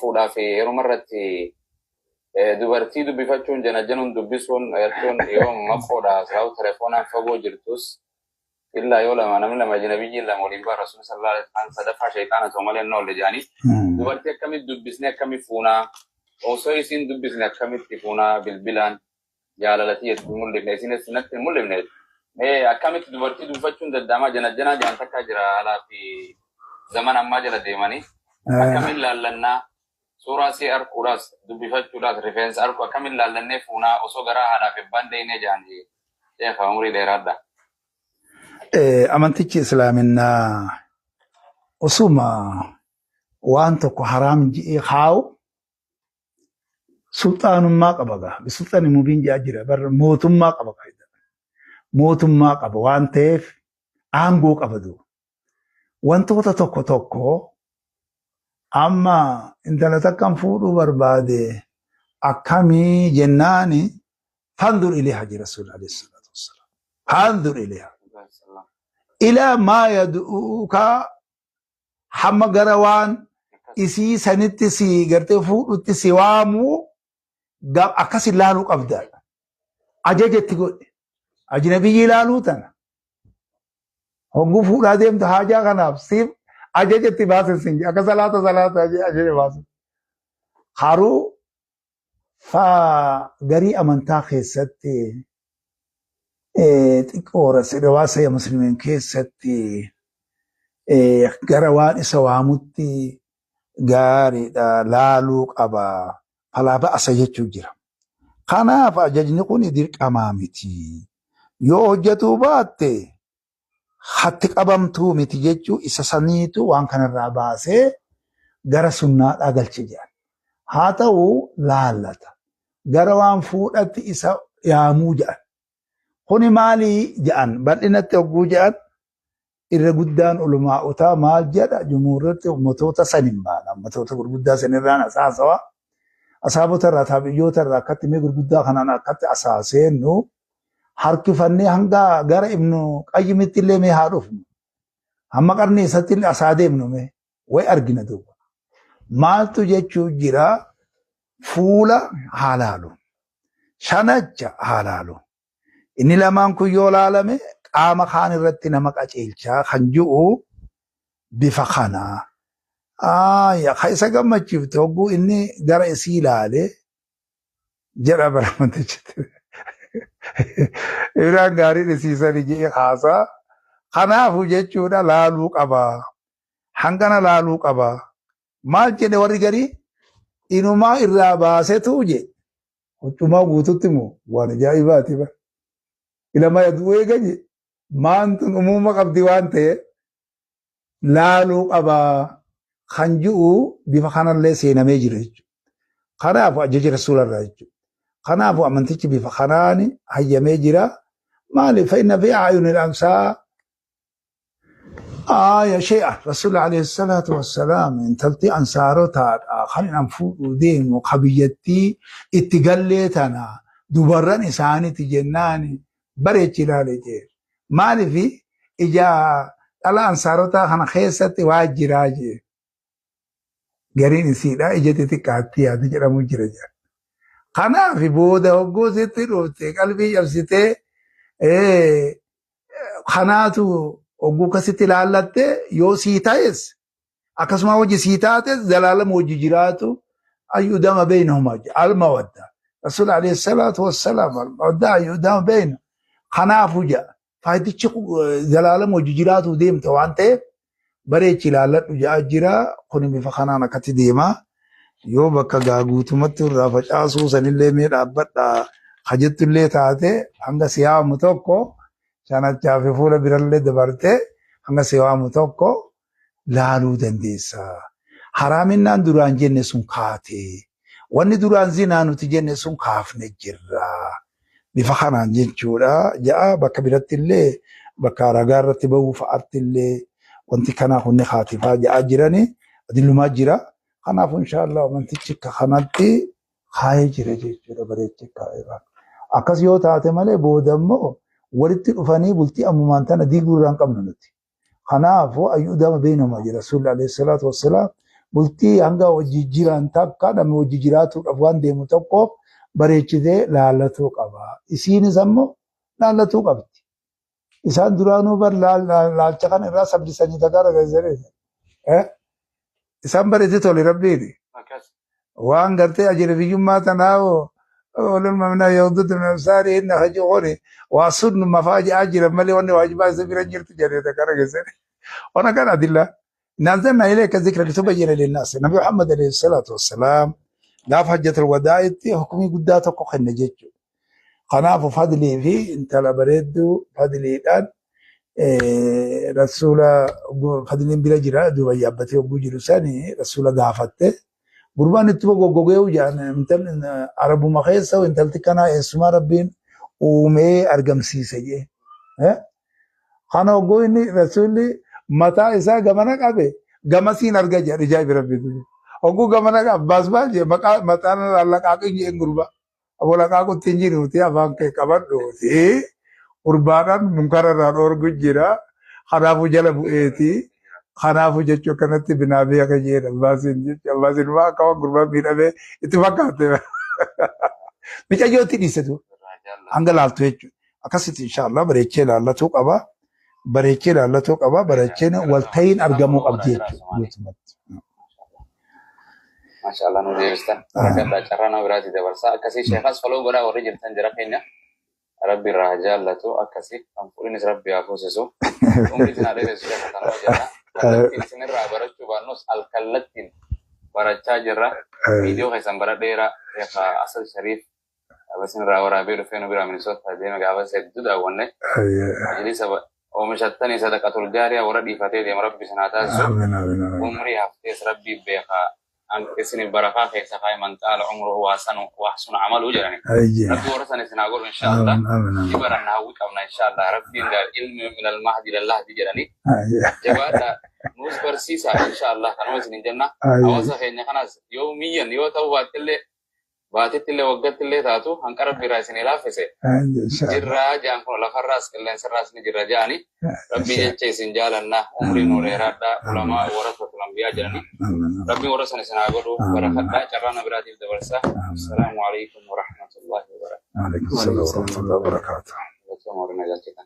Fuudhaa fi heeruma irratti dubartii dubbifachuun janajanuun dubbisuun jechuun yoo maqoodha sababu telefoonaan fagoo jirtus illaa yoo lama namni lama ajnabiyyiin lama waliin bara Rasuulli sallallahu alaihi wasallam sadaffaa shayxaana ta'u malee hin oolle jedhanii dubartii akkamitti dubbisne akkamitti fuunaa osoo isiin dubbisne akkamitti fuunaa bilbilaan jaalalatii itti mul'ifne isinis natti hin mul'ifne mee akkamitti dubartii dubbifachuun danda'ama janajanaa jaan takkaa jira alaa fi zaman ammaa jala deemanii akkamiin laallannaa suuraa si arkuudhaas dubbifachuudhaas rifeensa arku akkamiin laallannee fuunaa osoo garaa haadhaaf abbaan deemnee jaan sheekha umurii dheeraadha. Amantichi islaaminaa osuma waan tokko haraam ji'ee kaa'u sulxaanummaa qaba gaa. Sulxaani mubiin ji'aa jira. Bar mootummaa qaba gaa. Mootummaa qaba waan ta'eef aangoo qaba duuba. Wantoota tokko tokko amma intala takkan fuudhuu barbaade akkamii jennaani fandur ilayha jira Rasuulli alayhi salaatu wassalaam. Fandur ilayha. Ilaa maa yad'uuka hamma gara waan isii sanitti si gartee fuudhutti si waamuu akkas ilaaluu qabda. Ajaja itti godhe. Ajnabiyyi ilaaluu tana. Hogguu fuudhaa deemtu haajaa kanaaf siif ajaja itti baase sin akka salaata salaata ajaja baase. Haruu faa garii amantaa keessatti xiqqoo rawaasa muslimiin keessatti gara waan isa waamutti gaariidha laaluu qaba. Falaa ba'asa jechuu jira. Kanaaf ajajni kun dirqamaa miti. Yoo hojjetuu baatte hatti qabamtuu miti jechuu isa saniitu waan kanarraa baasee gara sunnaadhaa galche jedhan. Haa ta'u laallata. Gara waan fuudhatti isa yaamuu jedhan. Kuni maalii jedhan bal'inatti hogguu jedhan irra guddaan ulumaa'otaa maal jedha jumhuurratti ummatoota sanin baana. Ummatoota gurguddaa sanirraan asaasawa. Asaabota irraa taabiyyoota irraa akkatti mee gurguddaa kanaan akkatti asaaseennu harkifannee hanga gara Ibnu Qayyimitti illee mee haa dhufnu. Hamma qarni isatti illee asaa deemnu mee way argina duuba. Maaltu jechuu jira fuula haa laalu. Shanacha haa laalu. Inni lamaan kun yoo laalame qaama kaan irratti nama qaceelchaa kan ji'u bifa kanaa. Aayaa ka isa gammachiifte hogguu inni gara isii ilaale jedha baramantichitti. Ibiraan gaariin isiisani jedhee haasaa. Kanaafu jechuudha laaluu qaba. Hangana laaluu qaba. Maal jedhe warri garii inumaa irraa baasetu je. Huccumaa guututti moo waan ajaa'ibaati bara. Ilama yaduu eega je. Maan tun umuuma qabdi waan ta'e laaluu qaba kan ji'u bifa kanallee seenamee jira jechuudha. Kanaafuu ajaja rasuularraa jechuudha. Kanaafuu amantichi bifa kanaan hayyamee jira. Maaliif fa'inna fi a'yunil amsaa Aya shay'a Rasuul alayhi salaatu wassalaam intalti ansaarotaadha kan an fuudhuu deemu ka biyyattii itti gallee tana dubarran isaaniti jennaan bareechi ilaale jee. Maaliif ija dhala ansaarotaa kana keessatti waa jiraa jee. Gariin isiidha ija xixiqqaatti yaadu jedhamu jira jedha. Kanaaf booda hogguu sitti dhufte qalbii cabsitee kanaatu hogguu akkasitti ilaallatte yoo sii ta'es akkasuma hojii sii taates zalaalama hojii jiraatu ayyudama beynahuma almawadda. Rasuul alayhi salaatu wassalaam almawadda ayyudama beyna. Kanaafuu jedha faayidichi zalaalama hojii jiraatu deemta waan ta'eef bareechi ilaalladhu jedhaa jira. Kuni bifa kanaan akkatti deema. Yoo bakka gaa guutumatti irraa facaasuu sanillee mee dhaabbadha hajettullee taate hanga si yaamu tokko shanachaa fi fuula birallee dabarte hanga si waamu tokko laaluu dandeessa. Haraaminaan duraan jenne sun kaate. Wanni duraan zinaa nuti jenne sun kaafne jirra. Bifa kanaan jechuudha. Ja'a bakka biratti illee bakka ragaa irratti bahuu fa'aatti illee wanti kanaa kunni kaatifaa ja'a jirani adillumaa jira. Kanaafuu inshaallah amantichi akka kanatti kaayee jira jechuudha bareechee kaayee. Akkas yoo taate malee booda immoo walitti dhufanii bultii ammumaan tana diiguu irraa hin qabnu nuti. Kanaafuu ayyuudama beeynamaa jira. Rasuulli alayhi salaatu wassalaam Bultii hanga hojii jiran takka namni hojii jiraatuudhaaf waan deemu tokkoof bareechitee laallatuu qaba. Isiinis ammoo laallatuu qabdi. Isaan duraanuu bar laalcha kana irraa sabbisanii takka argisiisanii. Isaan bareetti tole rabbiin. Waan gartee ajnabiyyummaa tanaa ulama min yaghuddu min absaarihinna hajji qori waa sun mafaaji'aa jiran malee wanni waajibaa isa bira jirtu jedhee takka argisiisanii. Ona kan adillaa. نزلنا إليك الذكر لتبين للناس. نبي محمد عليه الصلاة والسلام قاف حجة الوداع حكمي قداتك خن جيتشو قناف فضلي في انت لا بريدو فضلي الآن رسول فضلي بلا جرا دو يابتي وجو ساني رسول قافته قربان اتبقى غوغيو جان انت عربو مخيسة وانت التكنا اسما ربين ومي ارقم سيسي ها خانا وقويني رسولي mataa isaa gamana qabe gamasiin arga jedhe ajaa'ibi rabbi. Oguu gamana qabe abbaas maal jedhe maqaa mataan laqaaqin jedhen gurba. Aboo laqaaqutti hin jiruuti afaan kee qabadhuuti. Gurbaadhaan munkara irraa dhoorgu jira. Kanaafuu jala bu'eeti. Kanaafuu jechuu akkanatti binaa beeka jedhe abbaasiin jechuudha. Abbaasiin waa akka waan gurbaan miidhamee itti fakkaate. Micayyootti dhiisetu hanga laaltu jechuudha. Akkasitti inshaallah bareechee laallatuu qaba. Bareechee laallatuu qaba. Bareecheen walta'iin argamuu qabdi jechuudha guutummaatti. Maashaallah nu deebistan. Barakadhaa carraa nama biraatti dabarsaa. Akkasii sheekas follow godhaa warri jirtan jara keenya. Rabbi irraa haa jaallatu akkasii kan fuudhinis rabbi haa fuusisu. Umrii isin haa dheeressu sheeka tanuma jenna. Kallattiin isinirraa barachuu baannus alkallattiin barachaa jirra. Viidiyoo keessan bara dheeraa sheeka Asad Shariif isinirraa waraabee dhufee nu biraa Minisoota deeme gaafas hedduu daawwanne. Majlisa oomishattanii sadaqatul jaariyaa warra dhiifatee deema rabbi isin haa taasisu. Amiin amiin amiin. Umrii haftees rabbii beekaa. Isin barakaa keessa kaa'e man xaala umruhu waahsuna amalu jedhani. Rabbi warra sana isin haa godhu inshaallah. Amiin amiin Ni amiin. baranna hawwii qabna inshaallah. Rabbiin gaa ilmi min almahdi ilallahdi jedhani. Jabaadha nuus barsiisaa inshaallah kanuma isin hin jenna. Hawaasa keenya kanas yoo miyyan yoo ta'u baattillee baatittillee waggattillee taatu hanqa rabbi irraa isin laaffise. Jirraa jaan kun lafarraas qilleensarraas ni jirra jaani. Rabbii jecha isin jaalanna umrii nuu dheeraadhaa ulamaa warasatul anbiyaa jedhani. Rabbiin warra sana isin haa godhu barakadhaa carraa na biraatiif dabarsa. Assalaamu alaikum warahmatullahi wabarakatuh. Waalaikum salaam warahmatullahi wabarakatuh. Galatooma warra na galchitan.